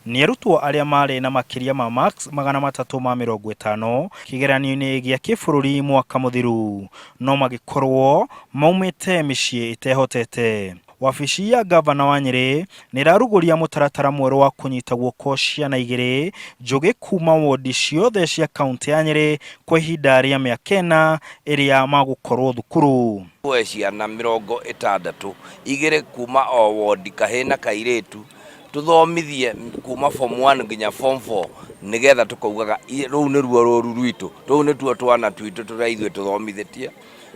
Nĩ arutwo arĩa marĩ na makĩria ma marks 350 kĩgeranio-inĩ gĩa kĩbũrũri mwaka mũthiru no magĩkorwo maumĩte mĩciĩ ĩtehotete. Wabici ya ngavana wa Nyĩrĩ nĩ ĩrarugũria mũtaratara mwerũ wa kũnyita guoko ciana igĩrĩ njũgĩ kuma wondi ciothe cia kauntĩ ya Nyĩrĩ kwa ihinda rĩa mĩaka ĩna ĩrĩa magũkorwo thukuru. Tuoe ciana 60, igĩrĩ kuma o wondi, kahĩĩ na kairĩtu, tũthomithie kuma form 1 nginya form 4 nĩgetha tũkaugaga rũu nĩruo rũru rwitũ, tũu nĩtuo twana twitũ tũrĩa ithuĩ tũthomithĩtie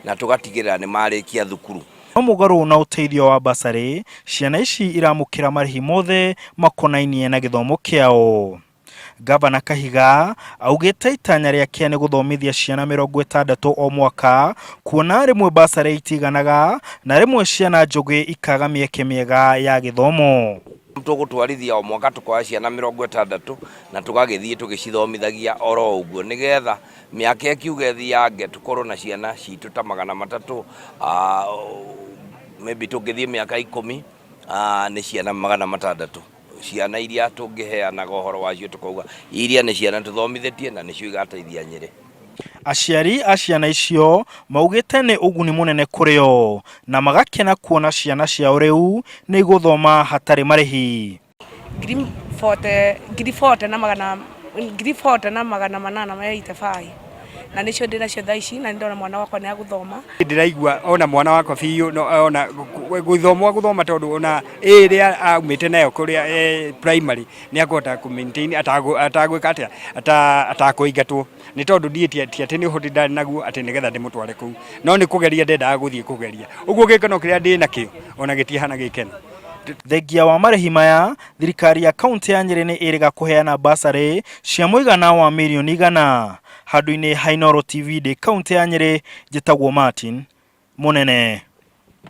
na tũgatigĩrĩra nĩ marĩkia thukuru. No mũgarũ na ũteithio wa bursary, ciana ici iramũkĩra marĩhi mothe makonainie na gĩthomo kĩao. Ngavana Kahiga augĩte itanya rĩake nĩ gũthomithia ciana 60 o mwaka, kuona rĩmwe bursary itiganaga na rĩmwe ciana njũgĩ ikaga mĩeke mĩega ya gĩthomo. Tũgũtwarithia o mwaka tũkoya ciana 60 na tũgagĩthiĩ tũgĩcithomithagia oro ũguo nĩgetha mĩaka ĩkiuga ĩthiange tũkorwo na ciana citũ ta 300, maybe tũngĩthiĩ mĩaka 10 nĩ ciana 600. Ciana iria tũngĩheanaga ũhoro wacio tũkauga iria nĩ ciana tũthomithĩtie na nĩcio igateithia Nyĩrĩ. Aciari a ciana icio maugĩte nĩ ũguni mũnene kũrĩ o na magakena kuona ciana ciao rĩu nĩ igũthoma hatarĩ marĩhi. Ngiri forty, 40,000 na magana, 40,885, na nĩcio ndĩ nacio thaa ici, na nĩ ndona mwana wakwa nĩ agũthoma. Ndĩraigua ona mwana wakwa biũ ona gũthoma gũthoma tondũ ona ĩrĩa aumĩte nayo kũrĩa primary nĩ akũhota kũ maintain atagwĩka atĩa, atakũingatwo nĩ tondũ niĩ ti atĩ nĩ ũhoti ndarĩ naguo atĩ nĩgetha ndĩmũtware kũu, no nĩ kũgeria ndendaga gũthiĩ kũgeria, ũguo gĩkeno kĩrĩa ndĩ nakĩo ona gĩtihana gĩkeno. Thengia wa marĩhi maya, thirikari ya kauntĩ ya Nyĩrĩ nĩ ĩrĩga kũheana bursary cia mũigana wa mirioni 100. Handũ-inĩ ha Inooro TV ndĩ kauntĩ ya Nyĩrĩ, njĩtagwo Martin Mũnene.